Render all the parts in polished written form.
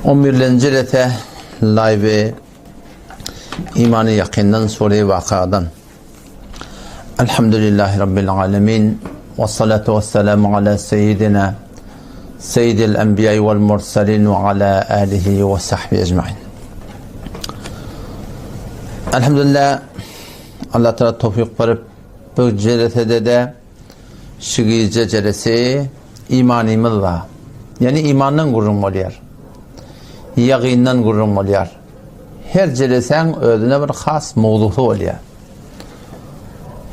On birlenji jelese live imany ýakyndan sure Wakadan. Elhamdülillahi Rabbil alemin. Ve salatu ve selamu ala seyyidina seyyidil enbiya vel mursalin ve ala alihi ve sahbihi ecmain. Elhamdülillah Allah Teala towfik berip bu jelesede de Şu gije jelesi imanymyz bar. Ýagny imandan gürrüň bolýar. Ýagyndan gürrüň bolýar. Her jelesäň özüne bir has mowzusy bolýar.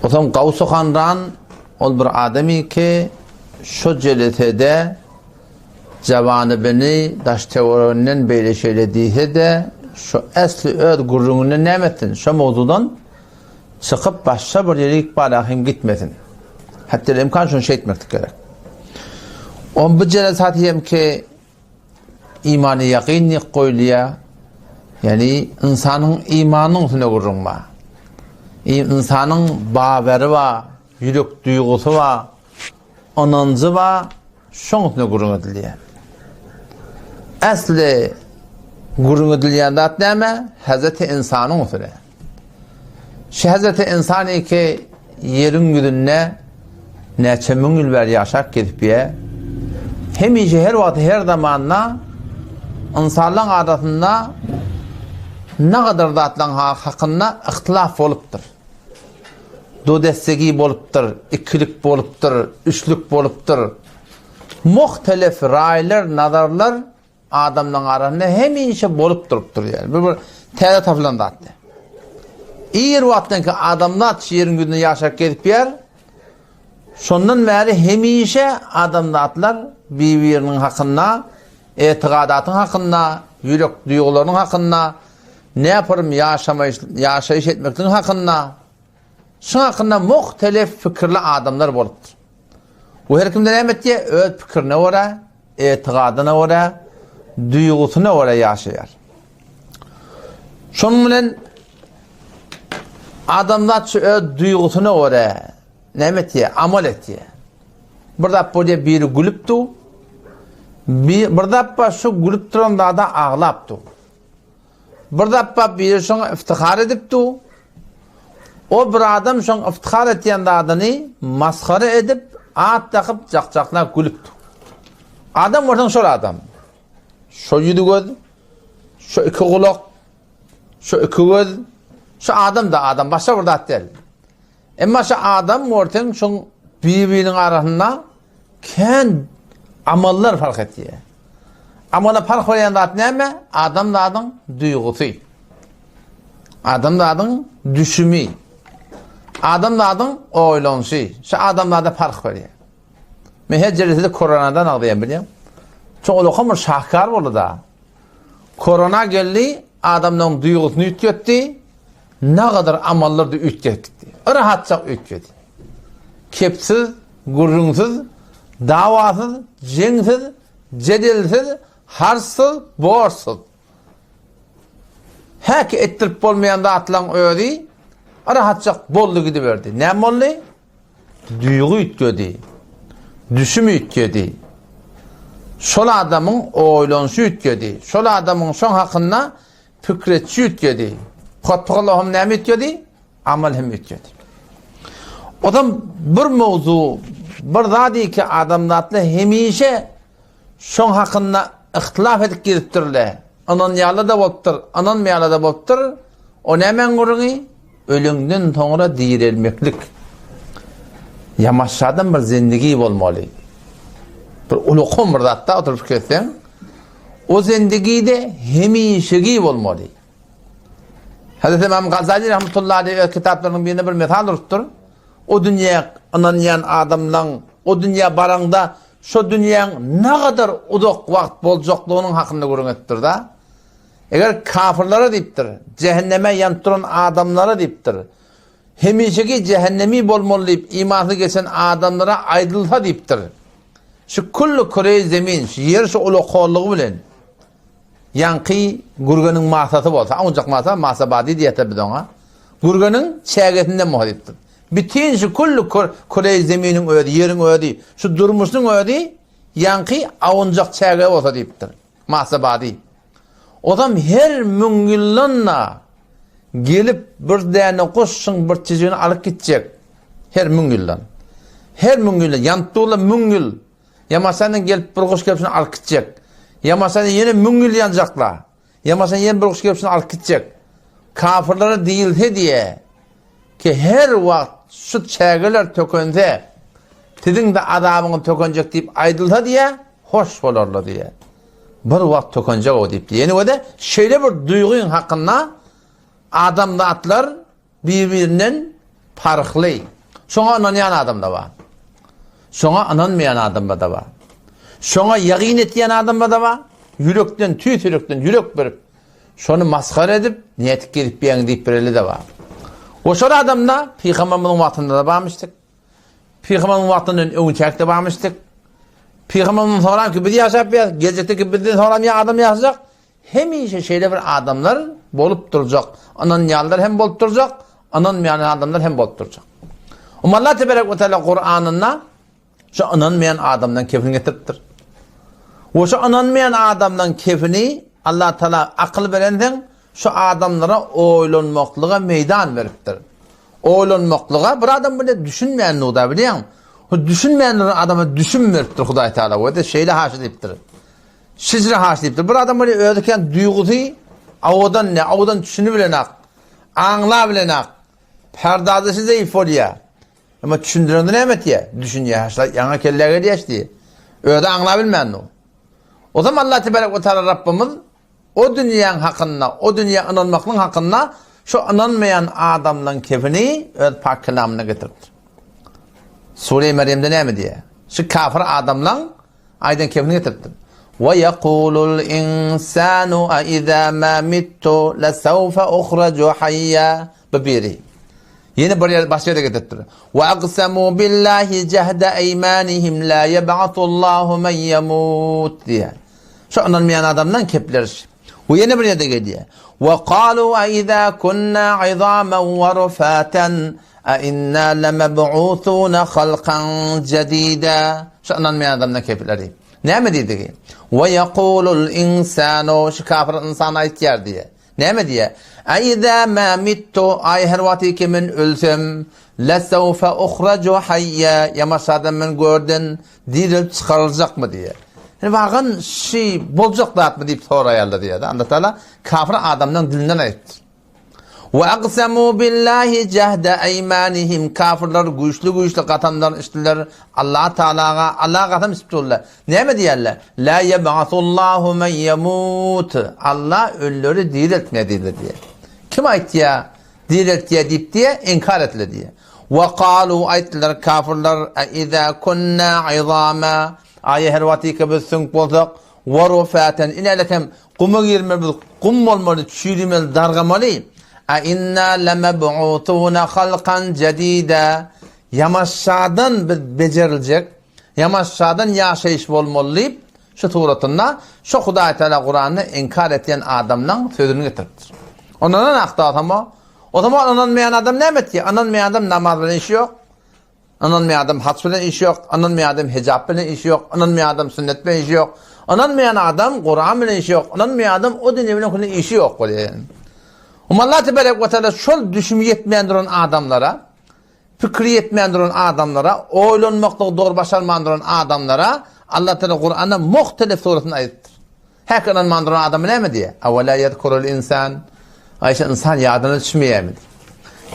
Otam Gawsy Hanran ol bir adamy ki şu jelesede jawanybini daş-töwereginden beýle şeýle diýse-de şu äsli öz gürrüňinden näme etsin? Şo mowzudan Çykyp başga bir ýere ykbala hem gitmesin. Hatda imkan şony şeýtmeklik gerek. On bu jelesat hem ki imany ýakyn diýip goýulýar. Ýani ynsanyň imanynyň üstüne gürrüň bar. Ynsanyň baberi bar, ýürek duýgusy bar, ynanjy bar, Şoň üstüne gürrüň edilýär. Äsli gürrüň edilýän zat näme? Hezreti ynsanyň üstüne. Şu hezreti ynsan iki ýeriň ýüzünde näçe müň ýyl bäri ýaşap gezipýär. Hemişe her wagt her zamanda ynsanlaryň arasynda nagadar zatlaryň hakynda yhtylaf bolupdyr. Dudessegi bolupdyr, ikilik bolupdyr, üçlük bolupdyr. Muhtelif raýlar, nazarlar adamlaryň arasynda hemişe bolup durupdyr. Yani bu bir täze tapylan zat däl. Ir wagtdan ki adamzat şu ýeriň ýüzünde ýaşap gezip ýer, şondan bäri hemişe adamzatlar bir-biriniň hakynda, etigadatyn hakynda, ýürek duýgularynyň hakynda, Näpurym ýaşamaýyş, ýaşaýyş etmekligiň hakynda, şuň hakynda muhtelif pikirli adamlar bolupdyr. We her kimde näme etýär? Öz pikirine görä, etigadyna görä, duýgusyna görä ýaşaýar. Şonuň bilen adamzat şu öz duýgusyna görä näme etýär? Amal etýär. Bir zat bolýar, biri gülüp dur. Bir, bir zat bar, şu gülüp duran zada aglap dur. Bir zapba biri şoňa iftihar edip dur. O bir adam şoň iftihar etýän zadyny masgara edip, at dakyp, jakjaklap gülüp dur. Adam bolsaň şol adam. Şo ýüzi göz, şo iki gulak, şo iki göz, şo adam da adam, başga bir zat däl. Emma şu adam görseň şoň bir-biriniň arasynda kän amallar fark etýär. Amala parh berýän zat näme? Adam zadyň duýgusy. Adam zadyň düşümi. Adam zadyň oýlanyşy. Şu adam zada parh berýär. Men her jelesede koronadan agzaýan bilýän. Çoň ol bir şahkar boldy da. Korona geldi, adamlaryň duýgusyny üýtgetdi. Nagadar amallar-da üýtgäp gitdi. Rahatjak üýtgedi. Kepsiz, gürrüňsiz, dawasyz, jeňsiz, jedelsiz, harçsyz, borçsuz. Häki etdirip bolmaýan zatlaryň özi rahatjak boldy gidiberdi. Näme boldy? Duýgy üýtgedi. Düşüm üýtgedi. Şol adamyň oýlanyşy üýtgedi. Şol adamyň şoň hakynda Pikir etişi üýtgedi. Hotpygylla hem näme üýtgedi? Amal hem üýtgedi. Odam bir mowzu, bir zat ki adamzatla hemişe şoň hakynda ihtilaf edip gezipdirler. Ynanýarlar da bolupdyr, ynanmaýarlar da bolupdyr. O nämäň gürrüňi? Öleňden soňra direlmeklik. Ýamaşadan bir zendigi bolmaly. Bir ulukan bir zatda oturyp pikir etseň, O zendigi-de hemişegi bolmaly. Hazreti Imam Gazali rahmetullahi aleyh öz kitaplarynyň birinde bir mysal urupdyr. O dünýä ynanýan adamlaň, o dünýä baraňda şo dünýäň nagadar uzak wagt boljaklygynyň hakynda gürrüň edipdir-da. Eger kafirlere diýipdir, jähenneme ýanyp duran adamlara diýipdir, hemişeki jähennemi bolmaly diýip imansyz geçen adamlara aýdylsa diýipdir. Şu külli küreýi zemin, şu ýer şu ulakanlygy bilen ýaňky Gürgeniň masasy bolsa, awnjak masa, masa bady diýýärler biz oňa. Gürgeniň çägesinden bolsa diýipdir. Bütin şu külli küreýi zeminiň özi, ýeriň özi, şu durmuşyň özi ýaňky awnjak çäge bolsa diýipdir. Masa bady. Ozam her müň ýyldan-da gelip bir däne guşuň bir çijigini alyp gitjek. Her müň ýyldan. Her müň ýyldan ýanyp durla müň ýyl. Ýamaşandan gelip bir guş gelip şuny alyp gitjek. Ýamaşandan ýene müň ýyl ýanjakla. Ýamaşan ýene bir guş gelip şuny alyp gitjek. Kafirlere diýilse diýe ki her wagt şu çägeler tökense siziň-de azabyňyz tökenjek diýip aýdylsa diýe hoş bolarlar diýe. Bir wagt tökenjek o diýip diýeni we de şeýle bir duýgyň hakynda adamzatlar Bir-birinden parhly. Şoňa ynanýan adam-da bar. Şoňa ynanmaýan adam-da bar. Şoňa ýagyn etýän adam-da bar. Ýürekden, tüýs ýürekden ýürek berip, şony masgara edip, nätip gezip ýäň diýip bireli-de bar. We şol adam-da Pygamberimiziň wagtynda-da barmyşdyk. Pygamberimiziň wagtyndan öňçäk-de barmyşdyk. Pygamberimiziň soňram ki biz ýaşap ýas, geljekde ki bizden soňram ýa adam ýaşajak. Hemişe şeýle bir adamlar bolup durjak. Ynanýanlar hem bolup durjak, ynanmaýan adamlar hem bolup durjak. Umma Allah teberek we teala Kur'anynda şu ynanmaýan adamdan kefini getiripdir. We şu ynanmaýan adamdan kefini Allah Teala akyl berenseň şu adamlara oýlanmaklyga meýdan beripdir. Oýlanmaklyga bir adam bile düşünmeýän da bilýän. Bu düşünmeýän adama düşüm beripdir Hudaý Teala we de şeýle haşy diýipdir. Şijre haş diýipdir. Bir adam bolýar özi kän duýgusy awadan ne, awadan düşüni bilenak, aňla bilenak. Perdazysy zeýif bolýar. Emma düşündirende näme etýär? Düşünýär. Haşla ýaňa kellä gelýär diýýär. Özi aňla bilmän o. O zaman Allah tebarek we taala Rabbimiz o dünýäň hakynda, o dünýä ynanmaklygyň hakynda şu ynanmaýan adamlaryň kefini öz pak kelamyna getiripdir. Sure-i Meryemde näme diýýär? Şu kafir adamlaryň Aýdan kebini getiripdir. Wa yaqulul insanu a iza ma mittu la sawfa ukhraju hayya. Bu biri. Ýene bir ýer başga ýerde getiripdir. Wa aqsamu billahi jahda aymanihim la yeb'atullahu men yamut diýär. Şu ynanmaýan adamdan kepleriş. We ýene bir ýerde gelýär. Wa qalu a iza kunna izaman wa rufatan a inna lamab'usuna halkan jadida. Şu ynanmaýan adamdan kepleri. Näme diýdigi? Wa yaqulul insanu şu kafir ynsan aýtýar diýe. Näme diýe? A iza ma mittu aý her wagty ki men ölsem la sawfa ukhraju hayya ýamaşadan men görden Direlip çykaryljakmy diýýär. Indi wagan şi boljak zatmy diýip soraýarlar diýýär. Allah Taala kafir adamlaryň dilinden aýtdy. Wa aqsamu billahi jahda aymanihim kafirler güýçli-güýçli gasamlar içdiler. Allah Taalaga Allah gasam içip durlar. Näme diýýärler? La yeb'asullahu men yamut. Allah ölüleri direltmeýär diýdiler diýýär. Kim aýtýar? Direltýär diýip diýýär, inkar etdiler diýýär. We kalu aýtdylar kafirler, A iza kunna izama, Aýa her wagtyky biz süňk bolsak, we rufaten, inälik hem guma girmeli biz gum bolmaly, çüýremeli, dargamaly, A inna lemeb'utuna halkan jedida, Ýamaşşadan biz bejeriljek, ýamaşşadan ýaşaýyş bolmaly diýip, şu suratynda şu Hudaý Teala Kuranda inkar etýän adamlaň sözüni getiripdir. Ondan akdasama O zaman ynanmaýan adam näme etýär? Ynanmaýan adam namaz bilen işi ýok. Ynanmaýan adam haç bilen işi ýok. Ynanmaýan adam hijap bilen işi ýok. Ynanmaýan adam sünnet bilen işi ýok. Ynanmaýan adam Kuran bilen işi ýok. Ynanmaýan adam o dünýe bilen künde işi ýok bolýar. Umma Allah tebarek we taala şol düşümi ýetmeýän duran adamlara, pikiri ýetmeýän duran adamlara, oýlanmaklygy dogry başarman duran adamlara Allah Teala Kuranda muhtelif suratynda aýdypdyr. Häk ynanman duran adama näme diýýär? Awala ýezkurul insan. Aýşe ynsan ýadyna düşmeýärmi?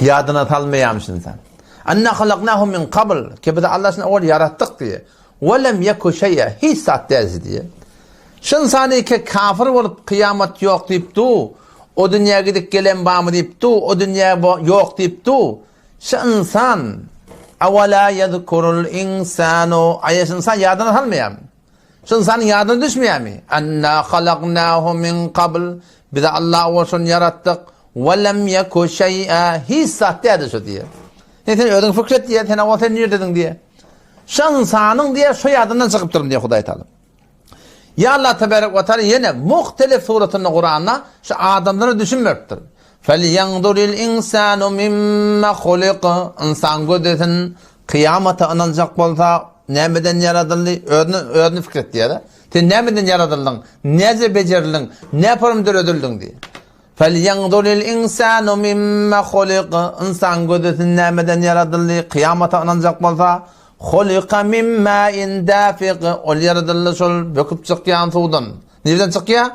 Ýadyna salmaýarmyş ynsan. Anna halaknahu min qabl. Ki biz Allah şunu owal ýaratdyk diýýär. We lem yeku şeý'a. Hiç zat däldi diýýär. Şu ynsany ki kafir bolup kyýamat ýok diýip du, o dünýä gidip gelen barmy diýip du, o dünýä ýok diýip du. Şu ynsan awala ýezkurul insanu. Aýşe ynsan ýadyna salmaýarmy? Şu ynsanyň ýadyna düşmeýärmi? Anna halaknahu min qabl. Biz Allah owal şony ýaratdyk. We lem yeku şeý'a. Hiç zat däldi şu diýýär. Sen sen özüň pikir et diýýär. Sen owal sen nirdediň diýýär. Şu ynsanyň diýýär şu ýadyndan çykypdyryn diýýär Hudaý Taala. Ýa Allah tebarek we taala ýene muhtelif suratynda Kuranda şu adamlara düşüm beripdir. Felýanzuril insanu mimma hulik. Ynsan gözlesin, kyýamata ynanjak bolsa, nämeden ýaradyldy, özüni özüni pikir et diýýär. Sen nämeden ýaradyldyň? Näce bejerildiň? Näporum döredildiň diýýär. Felýenzuryl insanu mimma hulyk, ynsan gözlesin nämeden ýaradyldy, kyýamata ynanjak bolsa, hulyka min ma'in dafik, ol ýaradyldy şol böküp çykýan suwdan. Nireden çykýar?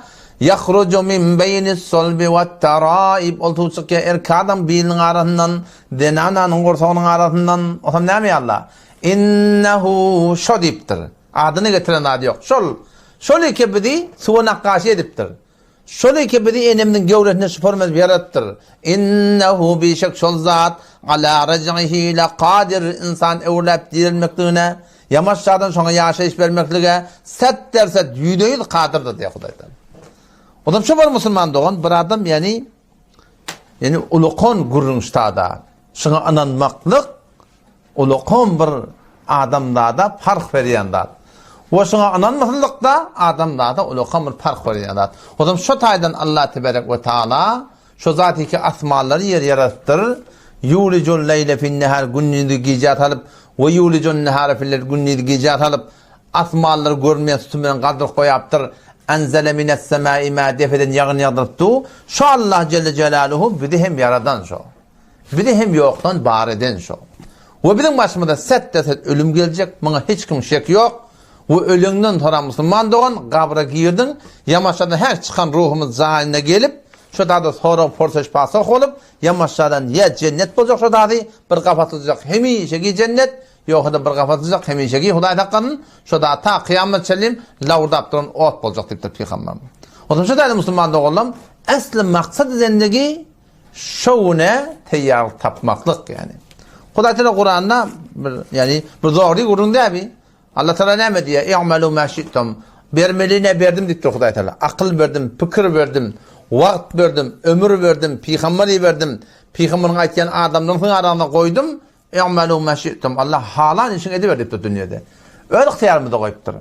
Ýahruju min beýnis sulbi wat-taraib, ol suw çykýar erkek adam biliniň arasyndan, zenananyň gursagynyň arasyndan. Otam näme ýa-la? Innehu şo diýipdir. Adyny getiren zady ýok. Şol, şol eke bizi suwa nakgaşy edipdir. Şol eke bizi enemiziň göwresinde şypyrmaz ýaradypdyr. Innehu bişek şol zat ala rej'ihi lekadir ynsan öwrüläp direlmekligine, ýamaşjadan şoňa ýaşaýyş bermeklige set-derset ýüzde-ýüz kadyrdyr diýýär Hudaý Tagala. Ondan şu bir musulman dogan bir adam ýani ýani ulukan gürrüň ştada şuňa ynanmaklyk Ulakam bir adamzada parh berýän zat. We şuňa ynanmasynlykda adamzada ulakam bir parh berýän zat. Onsoň şo taýdan Allah teberek we taala şo zat iki asmanlary ýeri ýaradypdyr. Ýulijul leýle fin-nehar gündizi gijä salyp we ýulijun nehara fil-leýl gündizi gijä salyp asmanlary görünmeýän sütün bilen galdyryp goýapdyr. Enzele mines-semai ma depeden ýagyn ýagdyrypdy. Şo Allah jelle jelaluhu bizi hem ýaradan şo. Bizi hem ýokdan bar eden şo. We biziň başymyza set-de-set ölüm geljek, muňa hiç kimiň şeki ýok. We öleňden soňra musulman dogan, gabra girdiň, ýamaşjadan her çykan ruhumyz jaýyna gelip, şo zada sorag-porsaş-pasoh bolup, ýamaşjadan ýa jennet boljak şo zady, bir gapatlyjak hemişeki jennet, ýogsa-da bir gapatlyjak hemişeki Hudaý saklasyn, şo zat ta kyýamat çenli lawurdap duran ot boljak diýipdir pygamberimiz. Onsoň şo zady musulman doganlarym, esli maksat zendigi Şo güne teýýarlyk tapmaklyk ýagny. Hudaý Teala Kuranda bir ýagny bir zorly gürrüň däl bi. Allah Teala näme diýýär? I'malu ma şi'tum. Bermeli ne berdim diýipdir Hudaý Teala. Akyl berdim, pikir berdim, wagt berdim, ömür berdim, pygamber iberdim. Pygamberiň aýtýan adamlaryny siziň araňyzda goýdum. I'malu ma şi'tum. Allah halan işiňi ediber diýipdir dünýede. Öz ygtyýarymyzda goýupdyr.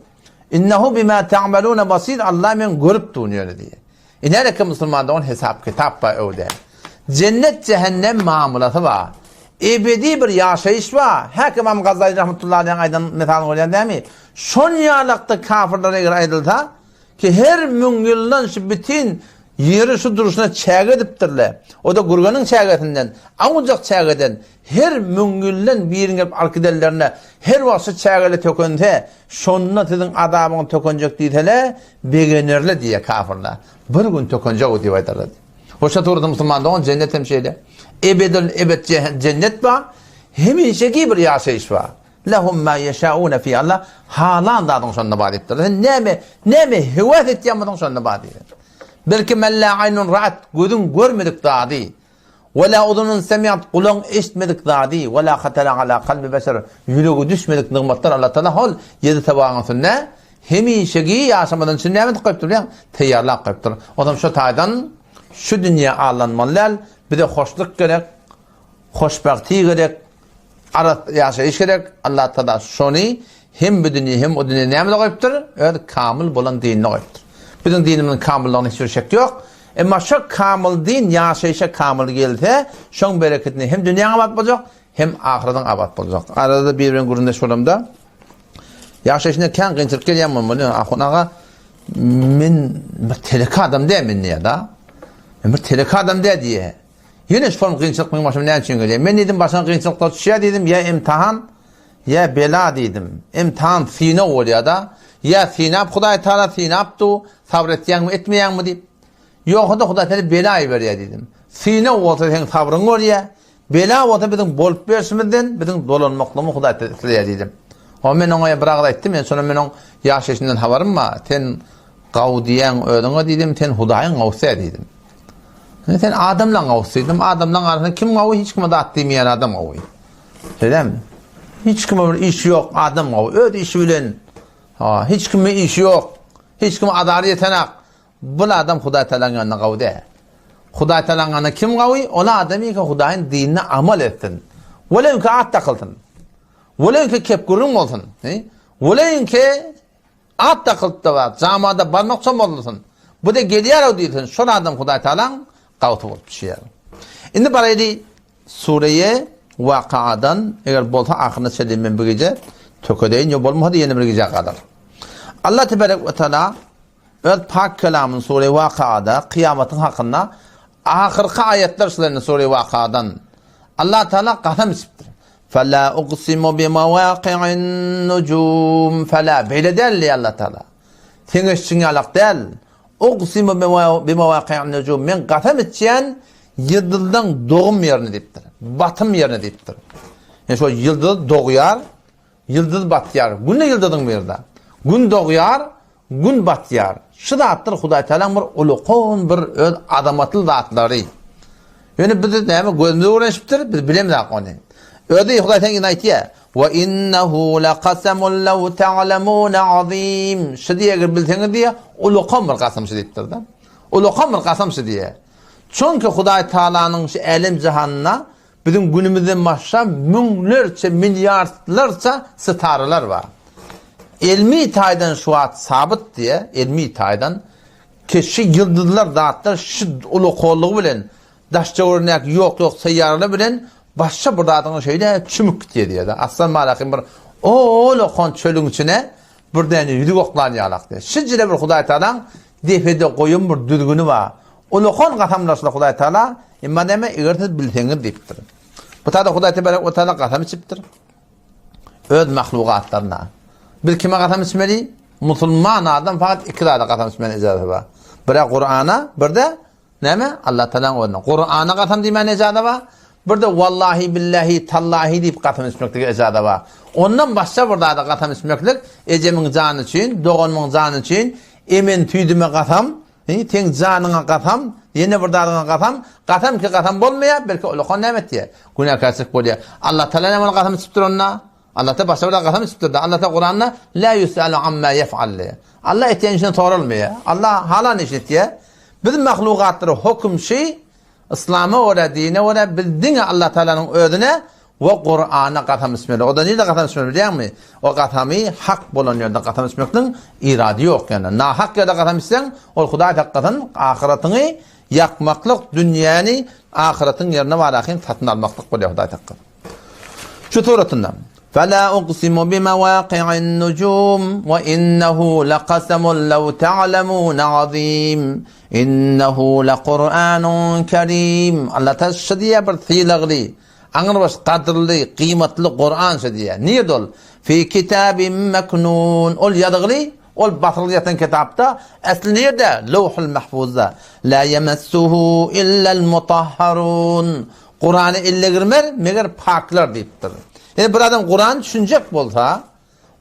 Innehu bima ta'maluna basir. Allah men görüp dur ýöne diýýär. Iner eken musulman dogan hesap kitap bar öwde. Jennet jähennem mamlasy bar. Ebedi bir ýaşaýyş bar. Häk Ymam Gazaly rahmetullahi aleyhiň aýdan mysalyny görýän dämi? Şon ýalakda kafirlere eger aýdylsa, ki her müň ýyldan şu bütin ýeri şu durşuna çäge edipdirle. O-da Gürgeniň çägesinden, awujak çägeden her müň ýyldan birini gelip alyp gidenlerinde her wagt şu çägele tökense, şonda siziň azabyňyz tökenjek diýsele, Begenerler diýýär kafirler. Bir gün tökenjek diýip aýdarlar. Hoşa surada musulman dogan jennet hem şeýle. Ebedül ebed jennet bar. Hemişeki bir ýaşaýyş bar. Lehum ma yeşauna fi Allah halan zadyň şonda bar diýipdir. Sen näme näme höwes etýän bolsaň şonda bar diýýär. Belki men la aynun raat gözüň görmedik zady. We la uzunun semiat gulagyň eşitmedik zady, we la hatara ala kalbi beşer ýürege düşmedik nygmatlar Allah Tagala hol ýedi tabagyň üstünde hemişeki ýaşamadan üçin näme edip goýupdyr bilýäňmi? Taýýarlap goýupdyr. Onsoň şu taýdan şu dünýä aldanmaly däl, bize hoşluk gerek, hoşbagty gerek, Arassa ýaşaýyş gerek. Allah Tagala şony hem bu dünýe hem o dünýe nämede goýupdyr? Öz kamyl bolan dininde goýupdyr. Biziň dinimiziň kamyllygyna hiç bir şek ýok. Emma şo kamyl din ýaşaýşa kamyl gelse, şoň bereketine hem dünýäň abat boljak, hem ahyretiň abat boljak. Arada bir bilen gürrüňdeş bolamda, ýaşaýşynda kän kynçylyk gelýän bolmaly. Ahun aga, men bir teleke adam däl men diýýär-da. Men bir teleke adam däl diýýär. Ýene şol kynçylyk meniň başyma näme üçin gelýär? Men diýdim, başyňa kynçylyklar düşýär diýdim, ýa imtihan, ýa bela diýdim. Imtihan synag bolýar-da. Ýa synap Hudaý Tagala synap dur, sabyr etýäňmi, etmeýäňmi diýip. Ýogsa-da Hudaý Tagala bela iberýär diýdim. Synag bolsa seň sabryňy görýär, bela bolsa biziň bolup berşimizden biziň dolanmaklygymyzy Hudaý Tagala isleýär diýdim. Onda men oňa bir agyz aýtdym, men şonda men oň ýaşaýşyndan habarym bar. Sen gawy diýýäň özüňe diýdim, sen Hudaýyň gawusy diýdim. Indi sen adamlaň gawusy diýdim. Adamlaň arasynda kim gawy? Hiç kime zat diýmeýän adam gawy. Şeýdämi? Hiç kime bir işi ýok adam gawy. Öz işi bilen ha, hiç kime işi ýok. Hiç kime azary ýetenak. Bul adam Hudaý Tagalaň ýanynda gawy däl. Hudaý Tagalaň ýanynda kim gawy? Ol adam ki Hudaýyň dinine amal etsin. Welewki at dakylsyn. Welewki kep gürrüň bolsun. Welewki At dakylypda bar, jamada barmak çomaldylsyn. Bu-da gelýär-ow diýilsin, şol adam Hudaý Tagalaň gawsy bolup düşýär. Indi baraýly Sureýe Wakaadan, eger bolsa ahyryna çenli men bu gije tökedeýin, ýok bolmasa-da ýene bir gijä galar. Allah tebarek we taala öz pak kelamyny sure Wakada kyýamatyň hakynda ahyrky aýatlar şular sure Wakadan Allah Taala kasam içipdir. Fela uqsimu bi mawaqi'in nujum fela beýle däl diýýär Allah Taala. Seň eşitişiň ýalak däl. Uqsimu bi mawaqi'in nujum men kasam içýän ýyldyzlaň dogum ýerini diýipdir. Batym ýerini diýipdir. Ýani şol ýyldyz dogýar, Ýyldyz batýar. Gün-de ýyldyzyň birde. Gün dogýar, Gün batýar. Şu zatlar Hudaýtagalaň bir ulukan bir öz azamatly zatlary. Ýöne biz näme gözümiz öwrenişipdir, biz bilemzok ony. Özi Hudaý sen ýene aýtýar. Wa innehu laqasamun law ta'lamun azim. Şu diýe eger bilseňiz diýe, ulukan bir kasam şu diýipdir-de. Ulukan bir kasam şu diýe. Çünki Hudaý Taalanyň şu älem jahanyna Biziň günümizden başga müňlerçe, milliardlarça sitaralar bar. Elmi taýdan şu wagt sabyt diýe, elmi taýdan ki şu ýyldyzlar zatlar şu ulukollygy bilen daş-töweregindäki ýok-ýok seýýaralar bilen başga bir zadyň şeýle çümüp gitýär diýýär. Aslan malaky bir ulukan çölüň içine bir däne ýüzük oklan ýalak diýýär. Şijile bir Hudaý Tagalaň depede goýan bir düzgüni bar. Ulukan gasamlaşdy Hudaý Tagala, emma näme, eger siz bilseňiz diýipdir. Bu taýda Hudaý Tebarek we Taala gasam içipdir. Öz mahlugatlaryna. Biz kime gasam içmeli? Musulman adam fakat iki zada gasam içmäne ijazasy bar. Biri Kur'ana, bir-de näme? Allah Taalanyň özüne. Kur'ana gasam diýmäne ijaza bar. Bir-de wallahi billahi tallahi diýip gasam içmeklige ijaza bar. Ondan başga bir zada gasam içmeklik ejemiň jany üçin, doganymyň jany üçin, emen tüýdüme gasam, Heý, seň janyňa kasam, ýene bir zadyňa kasam, kasam ki kasam bolmaýar, belki ulakan näme etýär? Günäkärçilik bolýar. Allah Taala näme ony kasam içipdir onda? Allah Taala başga bir zat kasam içipdir-de. Allah Taala Kuranda la yusalu amma yef'al diýýär. Allah etýän işinden soralmaýar. Allah halan işini etýär. Biz mahlugatlara höküm şi, Yslama görä, dine görä biz diňe Allah Taalanyň özüne we Kurana kasam içmeli. O da nirde kasam içmeli bilýäňmi? O kasamy hak bolan ýerde kasam içmekligiň irady ýok ýöne. Nahak ýerde kasam içseň, ol Hudaý saklasyn, ahyratyňy ýakmaklyk, dünýäni ahyratyň ýerine barakin satyn almaklyk bolýar Hudaý saklasyn. Şu suratynda Fela uqsimu bimawaqi'in nujum we innehu laqasamun law ta'lemun azim. Innehu lekur'anun kerim. Allah Taala şu diýýär bir sylagly, aňrybaş gadyrly, gyýmatly Kur'an şu diýýär. Nirde ol? Fi kitabin meknun. Ol ýazgyly, ol basylgy ýatan kitapda, äsli nirde? Lowhul mahfuzda. La yemessuhu illel mutahharun. Kur'ana elle girmez, meger paklar diýipdir. Ýani bir adam Kur'an düşünjek bolsa,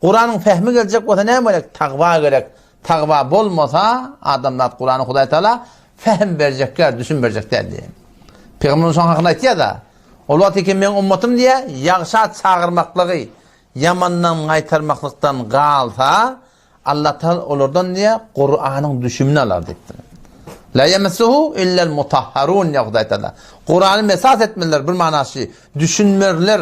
Kuranyň fehmi geljek bolsa näme gerek? Tagwa gerek. Tagwa bolmasa adamzat Kurany Hudaý Taala fehm berjek däl, düşün berjek däl diýýär. Pygamberimiz şoň hakynda aýtýar-da. Ol wagt eken meň ummatym diýýär, ýagşa çagyrmaklygy, ýamandan gaýtarmaklykdan galsa, Allah Taala olardan diýýär, Kuranyň düşümini alar diýipdir. La yemessuhu illel mutahharun diýýär Hudaý Taala. Kurany mesas etmeliler bir manasy, düşünmerler.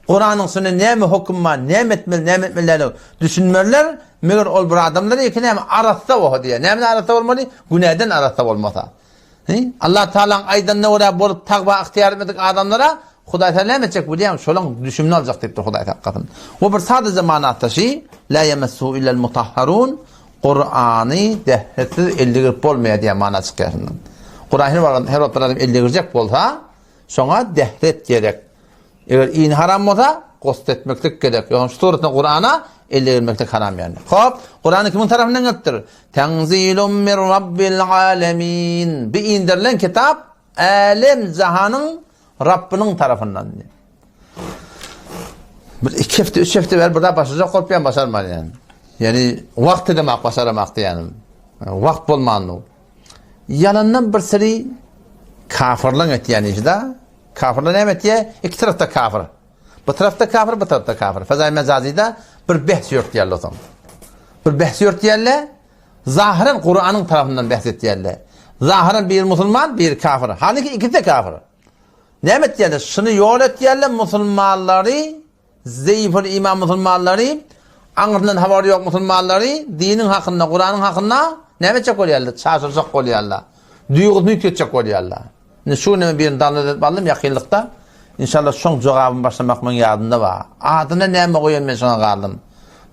Kuranyň içinde näme höküm bar, näme etmeli, näme etmeli däl düşünmerler, meger ol bir adamlar eki näme arassa bolsa diýýär. Nämeden arassa bolmaly? Günäden arassa bolmasa. He? Allah Taalanyň aýdanyna görä bolup tagwa ygtyýar etmedik adamlara Hudaý Taala näme etjek bilýäňmi? Şolaň düşümini aljak diýipdir Hudaý saklasyn. Bu bir sadaja manasy şi, la yemessu illel mutahharun. Kurany dehretsiz elde girip bolmaýar diýen mana çykýar şundan. Kurany her wagt her wagt bir adam elde girjek bolsa, şoňa dehret gerek. Eger iýni haram bolsa, gusl etmeklik gerek. Ýogsa şu suratda Kur'ana el degirmeklik haram ýagny. Hop, Kur'an kimiň tarapyndan gelipdir? Tenzilun min Rabbil alemin. Bu indirilen kitap älem jahanyň Rabbynyň tarapyndan. Bir iki hepde, üç hepde bäri bir zat başarjak bolup ýan başarman ýani. Ýani wagt edemak başaramak diýýänim. Wagt bolmandy. Ýalandan bir seri kafirliň etýän işi-de. Kafirler näme etýär? Iki tarapda kafir. Bu tarapda kafir, bu tarapda kafir. Fezai Mezazyda bir behs ýörtýärler soň. Bir behs ýörtýärler. Zahyran Kuranyň tarapyndan behs etýärler. Zahyran bir musulman, bir kafir. Haliki ikisi de kafir. Näme etýärler? Şuny ýol etýärler musulmanlary Zeýful iman musulmanlary, aňyrsyndan habary ýok musulmanlary diniň hakynda, Kuranyň hakynda näme etjek bolýarlar? Çaşyrjak bolýarlar. Duýgusyny üýtgetjek bolýarlar. Indi şu gün men birini download edip aldym ýakynlykda. Inşallah şoň jogabyny başlamak meň ýadymda bar. Adyna näme goýan men şoňa galdym.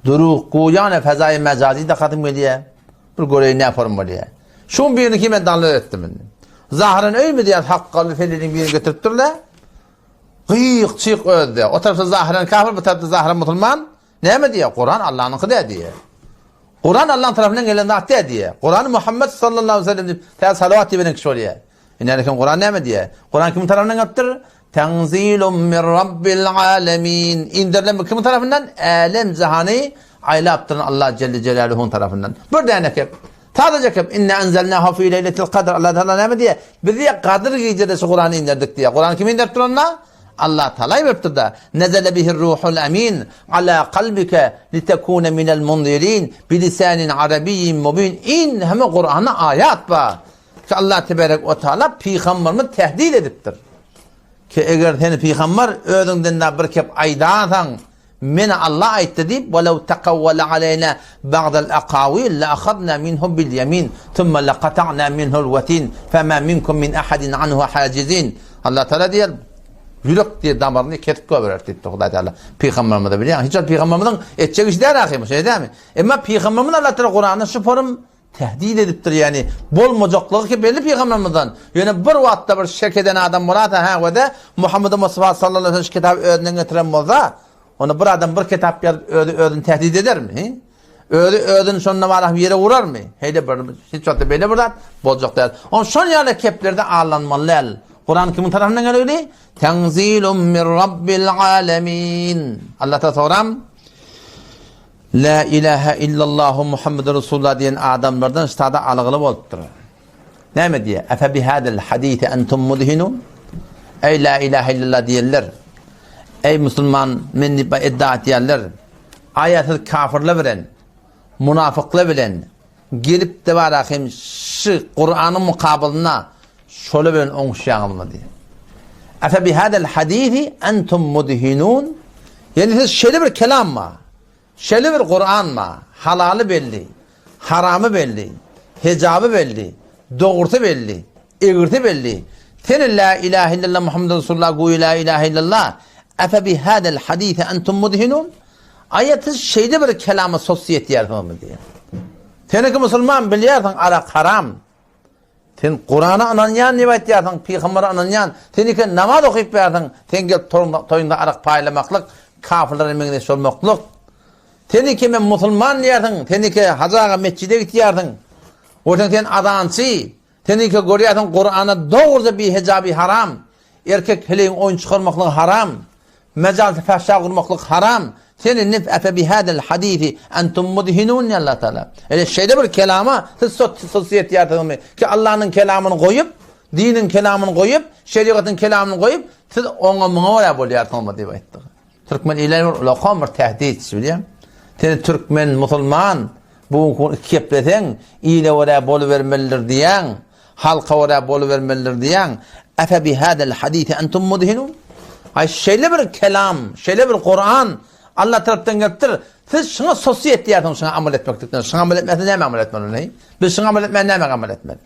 Duruk-guýana fezaýy mejazy dakasym gelýär. Bir göreýin näme form bolýar. Şuň birini ki men danlar etdim indi. Zahyran öými diýen sakgally feliniň birini getiripdirler. Gyýyk çyk özde. O tarapda zahyran kafir, bu tarapda zahyran musulman. Näme diýýär? Kuran Allanyňky däl diýýär. Kuran Allanyň tarapyndan gelen zat däl diýýär. Kurany Muhammet sallallahu aleyhi ve sellem diýip, tä salawat diýip kişi bolýar. Ine lekin Kuran näme diýýär? Kuran kimiň tarapyndan gelipdir? Tanzilum min rabbil alamin. Indirilen bu kimiň tarapyndan? Älem jahany aýlap duran Allah Celle Celaluhuň tarapyndan. Bir däne kep. Sadaja kep. Inna enzelnahu fi leýletil kadr. Allah Taala näme diýýär? Biz diýýär Gadyr gijede şu Kurany indirdik diýýär. Kurany kim indirip duranda? Allah Taala beripdir-da. Nezele bihir ruhul amin ala kalbike litekune minel munzirin bilisanin arabiyyin mubin. In hemme Kur'anda aýat bar. Ki Allah teberek we taala pygamberimiz tehdit edipdir. Ki eger seni pygamber özüňden da bir kep aýdarsaň, meni Allah aýtdy diýip, "Walaw taqawwala aleyna ba'dal aqawil la akhadna minhu bil yamin, thumma laqata'na minhu'l watin, fama minkum min ahadin anhu hajizin." Allah Taala diýer, ýürek diýer damaryny kesip goýberer diýipdir Hudaý Taala pygamberimize bilýän. Hiç pygamberimiziň etjek işi däl ahyry, şeýle dälmi? Emma pygamberimiz Allah Taala Kuranda şu forum Tehdit edipdir, ýagny bolmajaklygy ki belli pygambermizden. Ýöne bir wagtda bir şek eden adam bolasa, hä we-de Muhammedi Mustafa sallallahu aleyhi ve sellem şu kitaby özünden getiren bolsa, onda bir adam bir kitap ýazyp özi özüni tehdit edermi? Hi? Özi özüni şonda barap ýere urarmy? Heýde bir hiç wagtda beýle bir zat boljak däl. On şol ýaly keplerde aldanmaly däl. Kuran kimiň tarapyndan geldi? Tenzilum min rabbil alamin. Allah ta soram. Lä ilähä illallahu Muhammedun Resulullah diýen adamlardan ştada algyly bolupdyr. Näme diýýär? Efe bihadel hadisi entum mudhinun? Eý lä ilähä illallah diýenler. Eý musulman men diýip iddia etýänler. Aýa siz kafirler bilen, munafyklar bilen gelip de bara hem şu Kur'anyň mukabylynda şolar bilen oňuşýaňyzmy diýýär. Efe bihadel hadisi entum mudhinun? Ýani siz şeýle bir kelam bar. Şeýle bir Kuran bar, halaly belli, haramy belli, hejaby belli, dogrusy belli, egrisi belli. Sen la ilahe illallah Muhammed Resulullah goýy la ilahe illallah. Efe bi hadal hadise entum mudhinun? Aýa siz şeýle bir kelama sos ýetýärsiňizmi diýýär. Seneki musulman bilýärsiň arak haram. Sen Kurana ynanýan diýip aýtýarsyň, pygambere ynanýan. Sen eken namaz okyp ýarsyň, sen gelip toýuňda arak paýlamaklyk, kafirlere meňzeş bolmaklyk. Sen eke men musulman diýýärsiň, sen eke hajy aga metjide gitýärsiň. Görseň sen azançy, sen eke görýärsiň Kurana dogruja bihejabi haram. Erkek heleýiň oýun çykarmaklygy haram. Mejalisde fahşa gurmaklyk haram. Sen indi efe bihadel hadisi entum mudhinun diýýär Allah Taala. Ene şeýle bir kelama siz sos ýetýärsiňizmi? Ki Allahnyň kelamyny goýup, diniň kelamyny goýup, şerigatyň kelamyny goýup, siz oňa muňa görä bolýarsyňyzmy diýip aýtdy. Türkmen ile bir ulakan bir tehdit, bilýän. Sen türkmen, musulman, bu gün iki gepleseň, ile görä bolubermelidir diýýäň. Halka görä bolubermelidir diýýäň. Efe bihadel hadisi entum mudhinun? Aý şeýle bir kelam, şeýle bir Kuran Allah tarapdan gelipdir. Siz şuňa sosy etýärsiňiz, şuňa amal etmeklikden. Şuňa amal etmese näme amal etmeli? Biz şuňa amal etmän näme amal etmeli?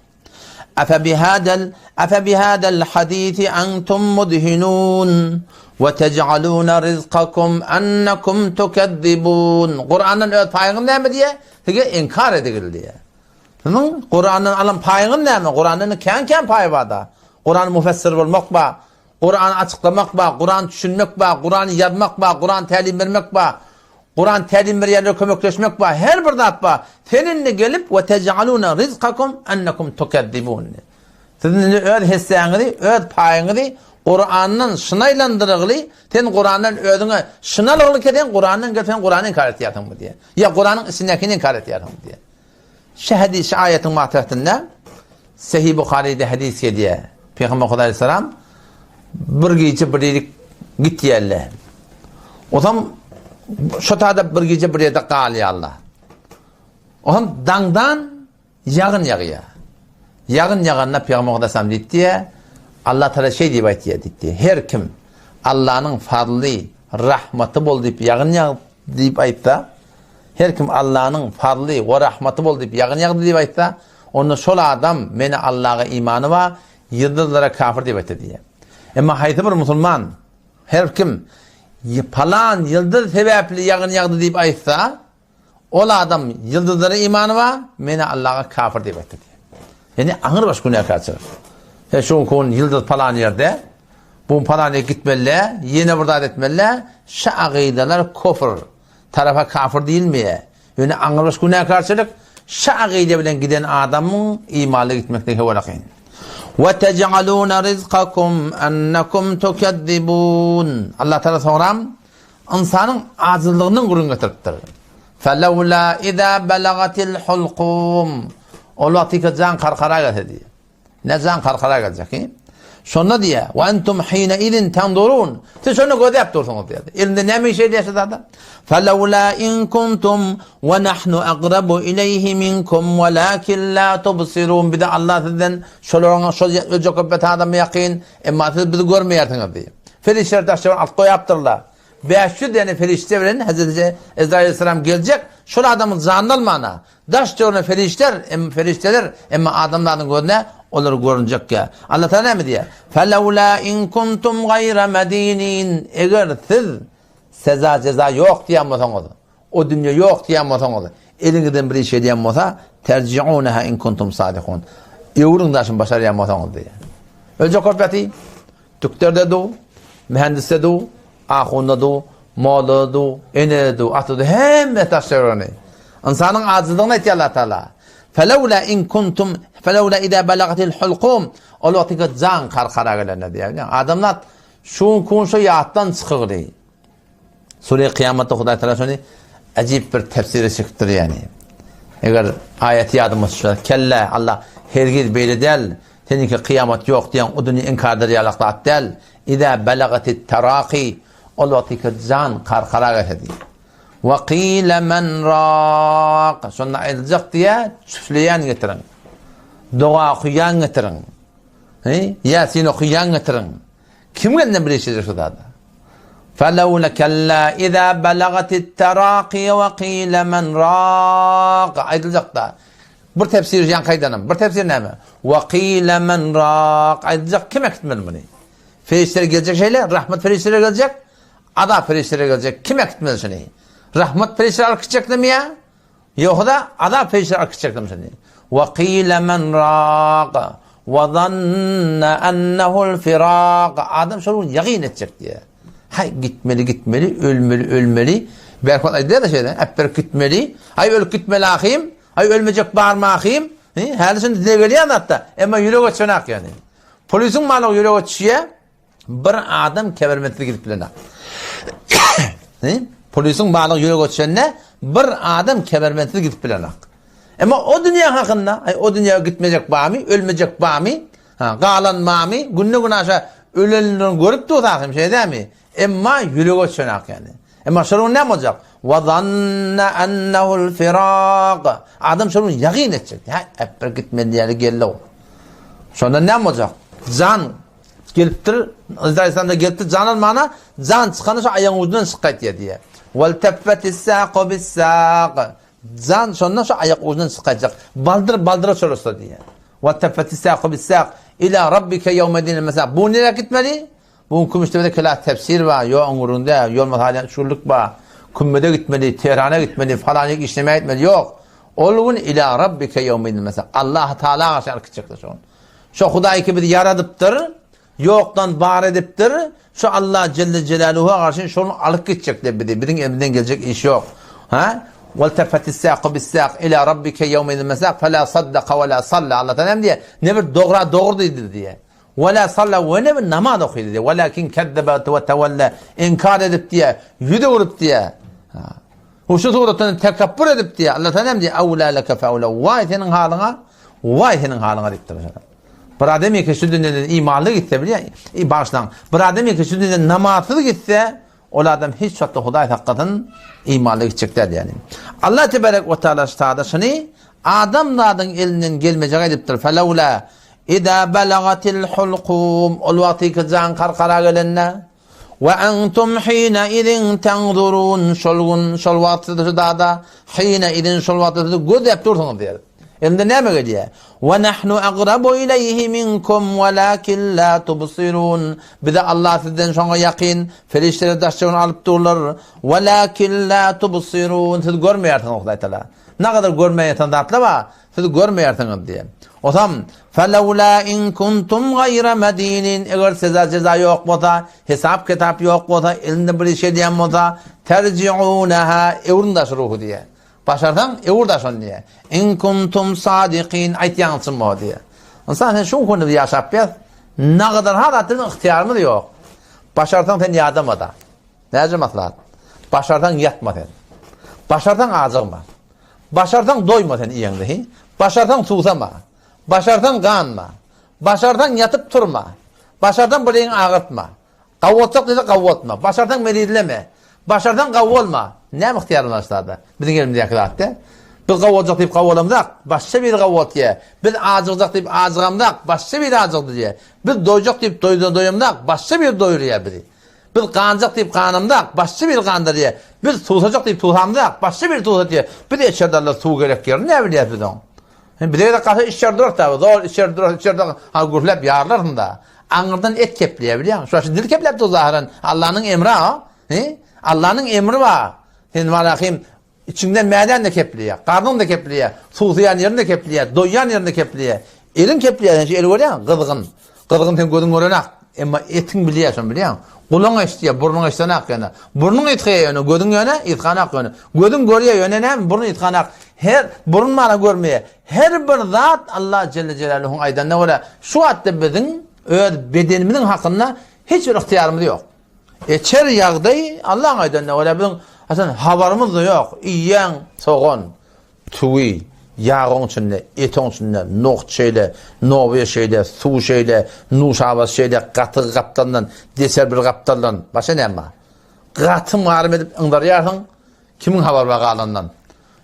Efe bihadel efe bihadel hadisi entum mudhinun we tej'aluna rizqakum ennekum tukezzibun. Kurandan öz paýyňyz näme diýýär? Size inkar edildi diýýär. Siziň Kurandan alan paýyňyz näme? Kurandan kän-kän paý bar-da. Kuran müfessir bolmak bar, Kurany açyklamak bar, Kurany düşünmek bar, Kurany ýazmak bar, Kurany tälim bermek bar, Kuran tälim berýänlere kömekleşmek bar, her bir zat bar. Sen indi gelip we tej'aluna rizqakum ennekum tukezzibun. Siz indi öz hessäňizi, öz paýyňyzy Kurandan şynaýlandyrygly, sen Kurandan özüňe şynalygly ke sen Kurandan gelip sen Kurany inkar etýärsiň bu diýe. Ýa Kuranyň içindäkini inkar etýärsiň diýe. Şu hadis, şu aýatyň matyratynda Sahih Buharyda hadis gelýär. Pygamber Hudaý aleyhisselam bir gije bir ýere gitýärler. Osam şu tada bir gije bir ýerde galýarlar. Osam daňdan Ýagyn ýagýar. Ýagyn ýaganda Pygamber Aleyhisselam diýipdi, Allah Taala şeý diýip aýtýar diýipdi. Her kim Allanyň fazly, rahmaty bol diýip ýagyn ýag diýip aýtsa, her kim Allanyň fazly we rahmaty bol diýip ýagyn ýagdy diýip aýtsa, onda şol adam meni Allaga imany bar, ýyldyzlara kafir diýip aýtsa diýýär. Emma haýsy bir musulman her kim palan ýyldyz sebäpli ýagyn ýagdy diýip aýtsa, Ol adam ýyldyzlara imany bar, men-ä Allaha kafir diýip aýtdy diýýär. Ýani aňrybaş günäkärçilik. He şu gün ýyldyz palan ýerde, bu gün palan ýere gitmeli, ýene bir zat etmeli, şu agydalar kofr. Tarapa kafir diýilmeýär. Ýöne aňrybaş günäkärçilik şu agyda bilen giden adamyň imanly gitmekde höwere kyn. We tej'aluna rizkakum ennekum tukezzibun. Allah Taala soňram ynsanyň ajyzlygyndan gürrüň getiripdir. Felawla iza balagatil hulkum. Ol wagtyka jan karkara gelse diýýär. Ne jan karkara geljek, he? Şonda diýýär, "Wa entum hina izin tanzurun." Siz şonda gözläp dursuňyz diýýär. Elinde näme iş edýär şu zada? Felawla in kuntum we nahnu aqrabu ileýhi minkum walakin la tubsirun. Bize Allah sizden şolaryň şol öljek köpet adama ýakyn, emma siz bizi görmeýärsiňiz diýýär. Perişdeler daş-töwerek alyp goýapdyrlar. 500 däne perişde bilen Hezreti Ezraýyl aleyhisselam geljek, şol adamyň janyny almana. Daş-töwerine perişder, em, perişdeler, emma adamzadyň gözüne olar görünjekkä. Allah Taala näme diýýär? Felawla in kuntum gaýra medinin. Eger siz seza jeza ýok diýen bolsaňyz, o dünýe ýok diýen bolsaňyz, eliňizden bir iş gelýän bolsa, terjiunaha in kuntum sadikun. Öwrüň daşyny başarýan bolsaňyz diýýär. Öljek bolup ýaty. Tükderde du, mühendisde du, ahunda du, mollada du, enede du, atada du, hemme daş-töweregini. Ynsanyň ajyzlygyny aýtýar Allah Taala. Felawla in kuntum felawla iza balagatil hulkum. Ol wagtyka jan karkara gelende diýýär. Adamlar şu gün şu ýatdan çykygly. Sure Kyýamatda Hudaý Taala şony ajyp bir tefsire çekipdir ýani. Eger aýaty ýadyma düşse, kelle Allah hergiz beýle däl, seniňki kyýamat ýok diýen o dünýe inkar eder ýalak zat däl. Iza balagatit taraqi ol wagtyky jan karkara gelse diýýär. Wa qila men raq şonda aýdyljak diýýär, çüfleýän getiriň. Doga okuýan getiriň. He? Ýasin okuýan getiriň. Kim gelende bir eşidecek şu zada? Felawla kella iza balagatit taraqi we qila men raq aýdyljak da. Bir tefsir ýaňky aýdanym. Bir tefsir näme? We qila men raq aýdyljak kim äkitmeli muny? Perişdeler geljek şeýle, rahmet perişdeleri geljek, azap perişdeleri geljek. Kim äkitmeli şuny? Rahmet perişdeleri alyp gitjekmi ýa? Ýogsa azap perişdeleri alyp gitjekmi şuny? Wa qila men raq wa zanna annahul firaq. Adam şol gün ýagyn etjek diýýär. Haý gitmeli gitmeli, ölmeli ölmeli. Belki aýdýar-da şeýle, äpberip gitmeli. Haý ölüp gitmeli ahym. Haý ölmejek barmy ahym? Häli şindi dile gelýän zatda, emma ýürege çönak ýani. Polisiň maly ýürege düşýär. Bir adam kebermensiz gidip bilenok. Polisiň balygy ýürege düşende bir adam kebermensiz gidip bilenok. Emma o dünýä hakynda, aý o dünýä gitmejek barmy, ölmejek barmy, ha, galan barmy, günde gün aşa ölenlerini görüp dursa hem şeýle dämi? Emma ýürege düşenok ýani. Emma şol gün näme boljak? Wa zanna annahul firaq. Adam şol gün ýagyn etjek. Hä, hep bir gitmeli ýeri geldi. Şonda näme boljak? Jan Gelipdir, Yzraýyl gelipdir, jan almana, jan çykanda şu aýagyň ujundan çykyp gaýtýar diýýär. Wal teffetis-saqu bis-saq. Jan şonda şu aýak ujundan çykyp gaýtjak. Baldyr baldyra çolaşsa diýýär. Wal teffetis-saqu bis-saq ila rabbike ýewmedinil mesaq. Bu nirä gitmeli? Bu Kümüşdepede kelas tefsir bar, ýok öňürinde, ýolmasa alýan üç günlük bar. Kümmede gitmeli, Tehrana gitmeli, falan ýere işlemäge gitmeli, ýok. Ol gün ila rabbike ýewmedinil mesaq. Allah Taala garşy alyp gitjekdir şol. Şo Hudaý ki bizi ýaradypdyr, ýokdan bar edipdir, şo Allah Jelle Jelaluha garşy şony alyp gitjekdir bizi, biziň elimizden geljek iş ýok. Ha? Wal tefetis-saqu bis-saq ila rabbike ýewmel mesaq fela saddaka we la salla. Allah Taala näme diýýär? Ne bir dogra dogry diýdi diýýär. We la salla we ne bir namaz okydy diýýär. Welakin kezzebe we tewella. Inkar edip diýýär, ýüz öwrüp diýýär. Ha. Bu şu suratdan tekepbür edip diýýär. Allah Taala näme diýýär? Awla leke feawla. Waý seniň halyňa, waý seniň halyňa diýipdir. Bir adam ýeke şu dünýeden imanly gitse bilýän, i bagyşlaň. Bir adam ýeke şu dünýeden namazsyz gitse, ol adam hiç wagtda Hudaý saklasyn imanly gitjek däl ýani. Allah tebarek we taala ştada şuny adam zadyň elinden gelmejek aýdypdyr. Felawla iza balagatil hulqum. Ol wagtyky jan karkara gelende We entum hine izin tenzurun şol gün şol wagt siz şu dada hine izin şol wagtda siz gözläp dursuňyz diýer. Indi näme gelýär? Wa nahnu agrabu ileýhi minkum walakin la tubsirun. Bize Allah sizden şoňa ýakyn, perişdeler daş-töweregini alyp durlar. Walakin la tubsirun. Siz görmeýärsiňiz Hudaý Taala. Nagadar görmän ýatan zatlar bar. Siz görmeýärsiňiz diýen. Osam, Felewlâ in kuntum gaýra medinin, eger seza jeza ýok bolsa, hesap-kitap ýok bolsa, elinde bir iş edýän bolsa, terji'ûneha, öwrüň daş ruhy diýýär. Başarsaň, öwür daş ony diýýär. In kuntum sadikin, aýtýaňyz çyn bolsa diýýär. Ynsan sen şu günde biz ýaşap ýas, nagadar ha zat biziň ygtyýarymyz ýok. Başarsaň sen ýadama-da. Näce maslahat? Başarsaň ýatma sen. Başarsaň ajygma. Başarsaň doýma sen iýeňde hi. Başarsaň suwsama. Başarsaň ganma. Başarsaň ýatyp turma. Başarsaň bilegiňi agyrtma. Gawwaltjak diýse gawwaltma. Başarsaň merizleme. Başarsaň gawwalma. Näme ygtyýarymyz bar şularda? Biziň elimizdäki zat dä. Biz gawwaljak diýip gawwalamzak, başga biri gawwaltýa. Biz ajygjak diýip ajygamzak, başga biri ajygdyrýa. Biz doýjak diýip doýamzak, başga biri doýurýa bizi. Biz ganjak diýip ganamzak, başga biri gandyrýar. Biz suwsajak diýip suwsamzak, başga biri suwsatýar. Biz eçer-dalla suw gerek ýerini näbilýäs biz oň. Bize gerek galsa içer duras-da, zol içer duras, içer duras, ha gürläp ýarylarsyň-da. Aňyrdan et kepleýär bilýäňmi? Şu dil kepläp dur zahyran. Allanyň emri-a. He? Allanyň emri bar. Sen malahym Içiňden mädän-de kepleýär, garnyň-da kepleýär, suwsaýan ýeriň-de kepleýär, doýýan ýeriň-de kepleýär. Eliň kepleýär, sen şu eli görýäňmi? Gyzgyn. Gyzgyn seň gözüň görenak. Emma etiň bilýär şony bilýäňmi? Gulagyň eşidýär, burnuň eşidenak ýöne. Burnuň ysgaýar ýöne, gözüň ýöne ysganak ýöne. Gözüň görýär ýöne näme, burun ysganak. Her burun mana görmeýär. Her bir zat Allah jelle jelaluhuň aýdanyna görä şu wagtda biziň öz bedenimiziň hakynda hiç bir ygtyýarymyz ýok. Eçer ýagdaý Allaň aýdanyna görä biziň haçan habarymyz-da ýok. Iýýäň sogan, tüwi, ýag oň içinde, et oň içinde, nohut şeýle, nobiýa şeýle, suw şeýle, nuşabasy şeýle, gatygy gapdalyndan, deser bir gapdaldan, başga näme bar? Gatym-garym edip yňdarýarsyň, kimiň habary bar galandan?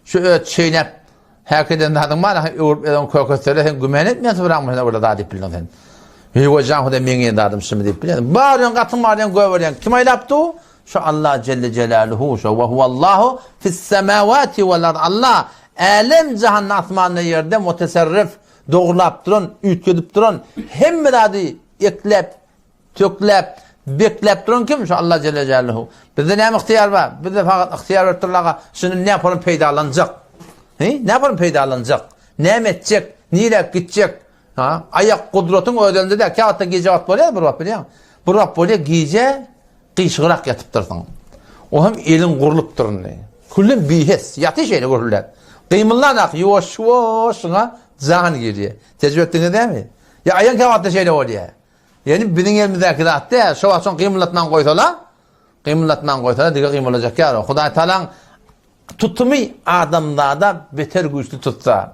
Şu öz çeýnäp Häk eden zadyň bar, ha öwrüp eden kökesele sen gümen etmeýän soraň başyna bir zat diýip bildiň sen. Heý jan hudaý meň ýen zadym şumy diýip bilýän. Barýan gatyň barýan göberýän. Kim aýlap du? Şu Allah jelle jelaluhu şo we huwallahu fis semawati wal ard. Allah älem jahanda asmanda ýerde muteserrif dogrulap duran, üýtgedip duran, hemme zady ekläp Tökläp, bekläp duran kim? Şu Allah Jelle Jelaluhu. Bizde näme ygtyýar bar? Bizde fakat ygtyýar berip durlaga, şuny näme peýdalanjak? He? Näme peýdalanjak? Näme etjek? Niräk gitjek? Ha? Aýak gudratyň öz elinde däl. Käwagtda gije wagt bolýar, bir wagt bilýäň. Bir wagt bolýar, gije gyşygrak ýatypdyrsyň. O hem eliň gurlupdyr indi. Küllen bihes, ýaty şeýle gürrüldäp. Gymyldanak, ýuwaş-ýuwaş şuňa jan girýär. Tejribe etdiňiz dämi? Ýa aýaň käwagtda şeýle bolýar. Ýöne biziň elimizdäki zat däl. Şo wagt şony gymyldatman goýsala, gymyldatman goýsala dige gymyldajak ýaly. Hudaý Tagalaň tutumy adamzada beter güýçli tutsa.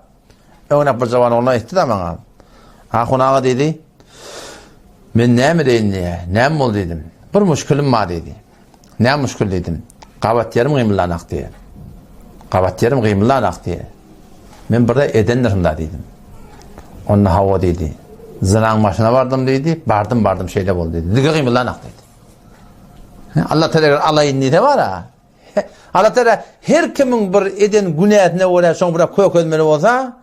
Öňräk bir jawan oglan aýtdy-da maňa. Ahun aga diýdi. Men näme edeýin diýýär. Näme boldy diýdim. Bir muşkilim bar diýdi. Näme muşkil diýdim. Gabat ýerim gymyldanak diýýär. Gabat ýerim gymyldanak diýýär. Men bir zat edendirin da diýdim. Onda hawa diýdi. Zynaň başyna bardym diýdi. Bardym bardym şeýle boldy diýdi. Dige gymyldanak diýdi. Allah Teala eger alaýyn diýse bara. Allah Teala her kimiň bir eden günäsine görä şoň bir kökezmeli bolsa,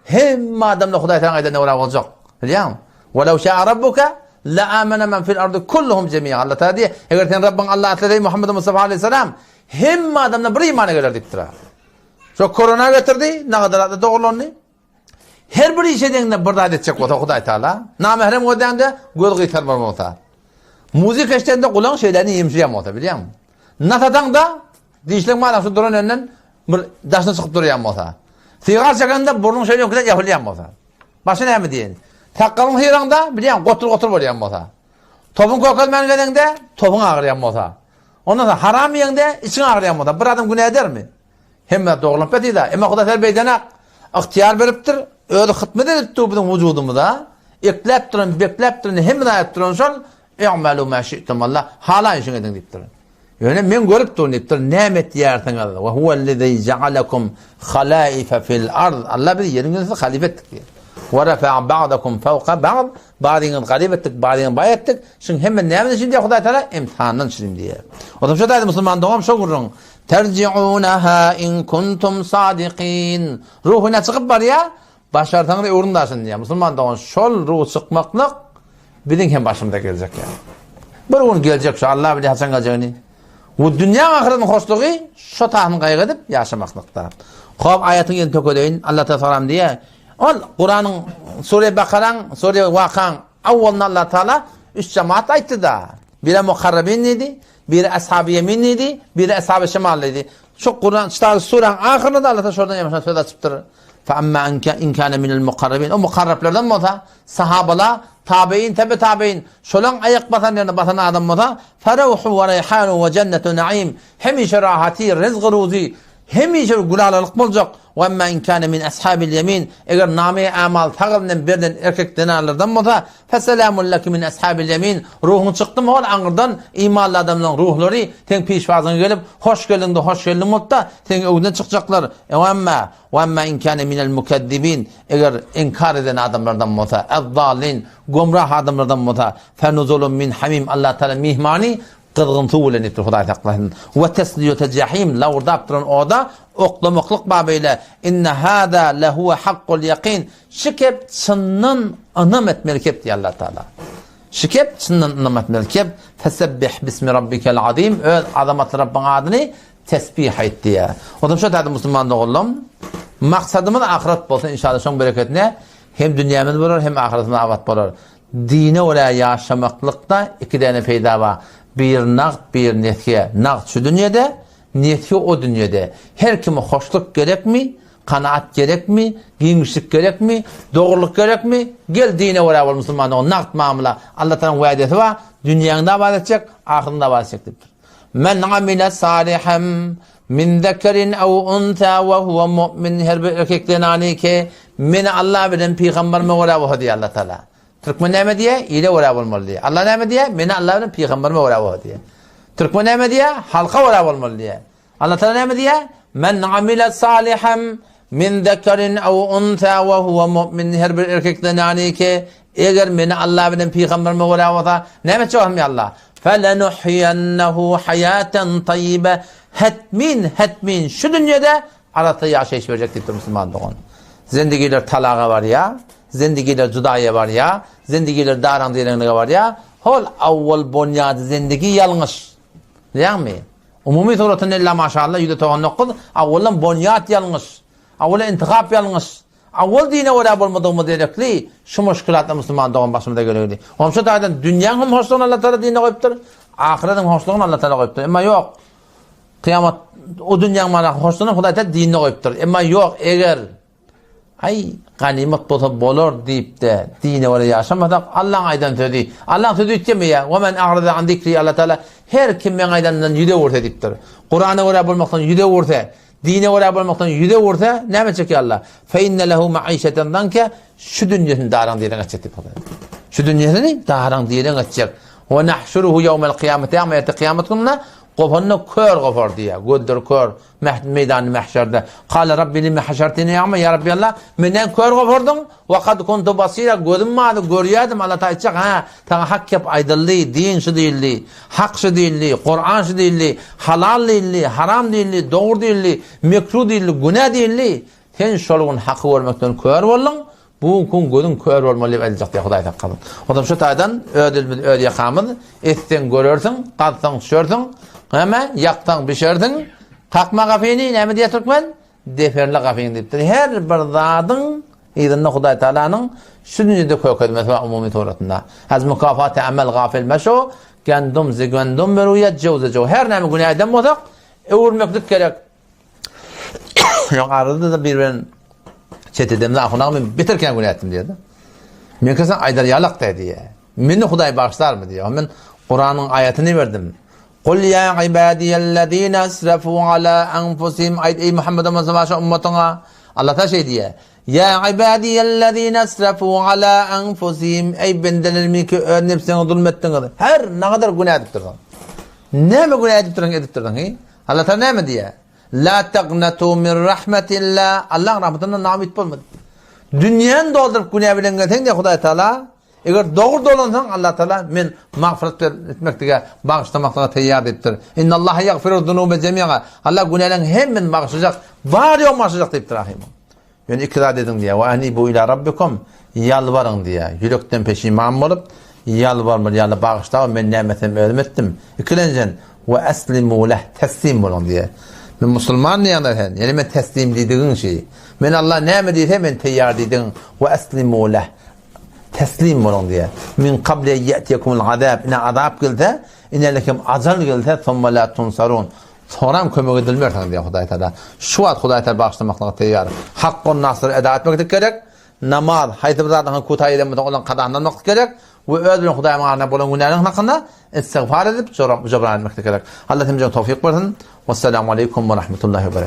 Hemme adamlar Hudaý Tagalaň aýdanyna görä boljak. Bilýäňmi? Welew şa'a rabbuka la'amana men fil ardy kulluhum jemi'a. Allah Tagala diýýär, eger seniň Rabbyň Allah islese eý Muhammed Mustafa aleyhisselam, hemme adamlar bir imana geler diýipdir. Şo korona getirdi, nagadar atly dogrulandy. Her bir iş edeňde bir zat etjek bolsa Hudaý Tagala, namährem gözläňde göz gyýtarma bolsa. Muzika eşidende gulagyň şeýle ýemşirýän bolsa, bilýäňmi? Nas ataňda Dişleň malam şu duran önden bir daşyna çykyp durýan bolsa. Sigar çekende burnuň şeýle öňküden ýapylýan bolsa. Başga näme diýeýin? Sakgalyň syraňda bilýän gotur-gotur bolýan bolsa. Topuň kökelmän gezeňde topuň agyrýan bolsa. Ondan soň haram iýeňde içiň agyrýan bolsa. Bir adam günä edermi? Hemme zat dogrulanyp ýatyr-da. Emma Hudaý Tagala beýdenak ygtyýar beripdir, özi hytmat edip dur biziň wujudymyza. Ekläp duran, bekläp duran, hemme zat edip duran şol. I'malu ma şi'tum Allah halan işiňi ediň diýipdir. Ýöne men görüp durun diýipdir, näme etýärsiňiz? Wa huwellezî ja'alakum halaife fil ard. Allah bizi ýeriň ýüzünde halypa etdik diýýär. Wa rafa'a ba'dakum fawqa ba'd. Bazyňyzy garyp etdik, bazyňyzy baý etdik. Şuň hemme näme üçin diýýär Hudaý Taala? Imtihandan üçin diýýär. O zaman şu taýda musulman dogam şo gürrüň. Terji'unaha in kuntum sadikin. Ruhyna çykyp barýar. Başarsaňyz öwrüň daşyny diýýär. Musulman dogan şol ruh çykmaklyk biziň hem başymyza geljek ýaly. Bir gün geljek şu Allah bilýär haçan geljegini. Bu dünýäň ahyrynyň hoşlugy şo taýyny gaýgy edip ýaşamaklykda. Hop aýatyň ýerini tökeleýin. Allah Taala salam diýýär. Ol Kuranyň Sure Bakaraň, Sure Wakaň awwalynda Allah Taala üç jemaat aýtdy-da. Biri mukarrabin diýdi, biri ashaby ýemin diýdi, biri ashaby şimal diýdi. Şu Kuran, şu suraň ahyrynda da Allah Taala şordan ýa söz açypdyr. Fa amma in kana minel mukarrabin. O mukarrablardan bolsa, sahabala, tabein, tebe tabein, şolaň aýak basan ýerine basan adam bolsa, ferewhu we reýhanu we jennetu naim. Hemişe rahaty, rizgy ruzy, hemişe gülalalyk boljak. We amma in kana min ashabil ýemin. Eger name-i amal sag elinden berlen erkek zenanlardan bolsa, feselamun leke min ashabil ýemin. Ruhuň çykdymy ol aňyrdan imanly adamlaryň ruhlary seň pişwazyňa gelip, hoş geldiň-de hoş geldiň bolup-da, seň öňüňden çykjaklar. We amma Wa amma in kana minel mukezzibin, eger inkar eden adamlardan bolsa, ez-zallin, gomrah adamlardan bolsa, fe nuzulun min hamim, Allah Taala mihmany gyzgyn suw bilen etdir, Hudaý saklasyn. Wa tesliýete jahim, lawurdap duran oda oklamaklyk bar beýle. Inne hada lehuwe hakkul ýakin, şu kep çyndan ynam etmeli kep diýýär Allah Taala. Şu kep çyndan ynam etmeli kep, fesebbih bismi rabbikel azim, öz azamatly Rabbyň adyny Tesbih aýt diýýär. Onsoň şo taýda musulman doganlarym, maksadymyz ahyret bolsun inşallah şoň bereketine hem dünýämiz bolar hem ahyretimiz abat bolar. Dine görä ýaşamaklykda iki däne peýda bar. Biri nagt, biri nesýe. Nagt şu dünýede, nesýe o dünýede. Her kime hoşluk gerekmi, kanaat gerekmi, giňişlik gerekmi, dogrulyk gerekmi, gel dine görä bol musulman dogan, nagt mamla. Allah Tagalaň wädesi bar, dünýäňde abat etjek, ahyryňda abat etjek diýipdir. Men amile salihan min zekerin ew unsa we huwe mu'min her bir erkek zenany ki meni Allah bilen pygamberime görä bolsa diýýär Allah Taala. Türkmen näme diýýär? Ile görä bolmaly diýýär. Allah näme diýýär? Meni Allah bilen pygamberime görä bolsa diýýär. Türkmen näme diýýär? Halka görä bolmaly diýýär. Allah Taala näme diýýär? Men amile salihan min zekerin ew unsa we huwe mu'min her bir erkek zenany ki eger meni Allah bilen pygamberime görä bolsa näme etjek hem Allah? Felenuhyiyennehu hayaten tayyibe hetmin hetmin şu dünýede arassa ýaşaýyş berjek diýipdir musulman dogan. Zendigiler talaga barýar, zendigiler judaýa barýar, zendigiler daraň-direňlige barýar. Hol awwal bonýady zendigi ýalňyş. Bilýäňmi? Umumy suratynda illa maşallah 199, awwalan bonýat ýalňyş. Awwala intihap ýalňyş. Awwal dine görä bolmadygymyz gerekli, şu muşkilatlar musulman dogan başymyza gelegdi. Onça taýdan dünýäň hem hoşlugyny Allah Taala dine goýupdyr, ahyretiň hoşlugyny Allah Taala goýupdyr. Emma ýok. Kyýamat o dünýäň manaky hoşlugyny Hudaý Taala dinde goýupdyr. Emma ýok, eger Aý, ganymat bolsa bolar diýip-de, dine görä ýaşamasak, Allaň aýdan sözi, Allaň sözi üýtgemeýär. Wa men a'rada an zikri Allah Taala her kim meň aýdanymdan ýüz öwürse diýipdir. Kurana görä bolmakdan ýüz öwürse, dine görä bolmakdan ýüz öwürse, näme etjek Allah? Fe inne lehu ma'işeten zanka şu dünýesini daraň direň etjek diýip Hudaý. Şu dünýesini daraň direň etjek. Wa nahşuruhu ýewmel kyýameti, ýagny erte kyýamat gününde gopanda kör gopar diýýär. Gözleri kör. Meýdany mähşerde. Kale Rabbi lime haşarteni a'ma, Ýa Rabbi Allah, meni näme kör gopardyň? Wa kad kuntu basira, gözüm bardy, görýärdim. Allah Taala aýtjak, hä, saňa hak gep aýdyldy, din şu diýildi, hak şu diýildi, Kuran şu diýildi, halal diýildi, haram diýildi, dogry diýildi, mekruh diýildi, günä diýildi. Sen şol gün haky görmekden kör bolduň, Bu gün gözüň kör bolmaly diýip aýdyljak diýýär Hudaý saklasyn. Onsoň şu taýdan öz elimiz öz ýakamyz, etseň görersiň, gazsaň düşersiň, näme, ýaksaň bişersiň, kakma gapyny, näme diýýär türkmen? Deperle gapyňy diýipdir. Her bir zadyň yzynda Hudaý Taalanyň şu dünýede kökezmesi bar umumy suratynda. Az mukafaty amel gafil meşo, gendum zi gendum beruýa jew zi jew. Her näme günä eden bolsak, öwürmeklik gerek. Ýok, arada-da bir bilen çet edemde ahun aga men beter kän günä etdim diýýär-de. Men kesen aýdar ýalak diýýär diýýär. Meni Hudaý bagyşlarmy diýýär. Men Kuranyň aýatyny berdim. Kul ýa ibadiyellezine asrafu ala anfusihim aýt eý Muhammed Mustafa şu ummatyňa. Allah ta şeý diýýär. Ýa ibadiyellezine asrafu ala anfusihim eý bendelerim ki öz nebsiňe zulm etdiňiz. Her nagadar günä edip dursaň. Näme günä edip dursaň edip dursaň, he? Allah Taala näme diýýär? La taqnatu min rahmetillah. Allahyň rahmetinden naumyt bolma. Dünýäni dolduryp günä bilen gelseň diýýär Hudaý Taala, eger dogry dolansaň Allah Taala men magfyrat etmeklige, bagyşlamaklyga taýýar diýipdir. Innallaha ýagfiru zunuba jemi'a. Allah günäleriň hemmesini bagyşlajak, bar ýogyny bagyşlajak diýipdir ahym. Ýöne iki zat ediň diýýär. Wa enibu ila rabbikum, ýalbaryň diýýär. Ýürekden peşiman bolup, ýalbarmaly, ýa-da bagyşla, men näme etsem özüm etdim. Ikilenjiden, we eslimu leh, teslim boluň diýýär. Men musulman diýýäňdä sen, ýöne men teslim diýdigiň şi. Men Allah näme diýse, men teýýar diýdigiň, we eslimu leh, teslim boluň diýýär. Min kabli en ýe'tiýekumul azab, ine azap gelse, inelekem ajal gelse, summa la tunsarun. Soňram kömek edilmersiňiz diýýär Hudaý Tagala. Şu wagt Hudaý Tagala bagyşlamaklyga teýýar. Hakkun nasyry eda etmeklik gerek. Namaz, haýsy bir zadyň kutaý eden bolsaň, olaň kazasyny almaklyk gerek we öz bilen Hudaýyň arasynda bolan günäniň hakynda istigfar edip, jobran etmeklik gerek. Allah hemmämize towfyk bersin. Wessalamu aleýkum we rahmetullahi we berekatuh.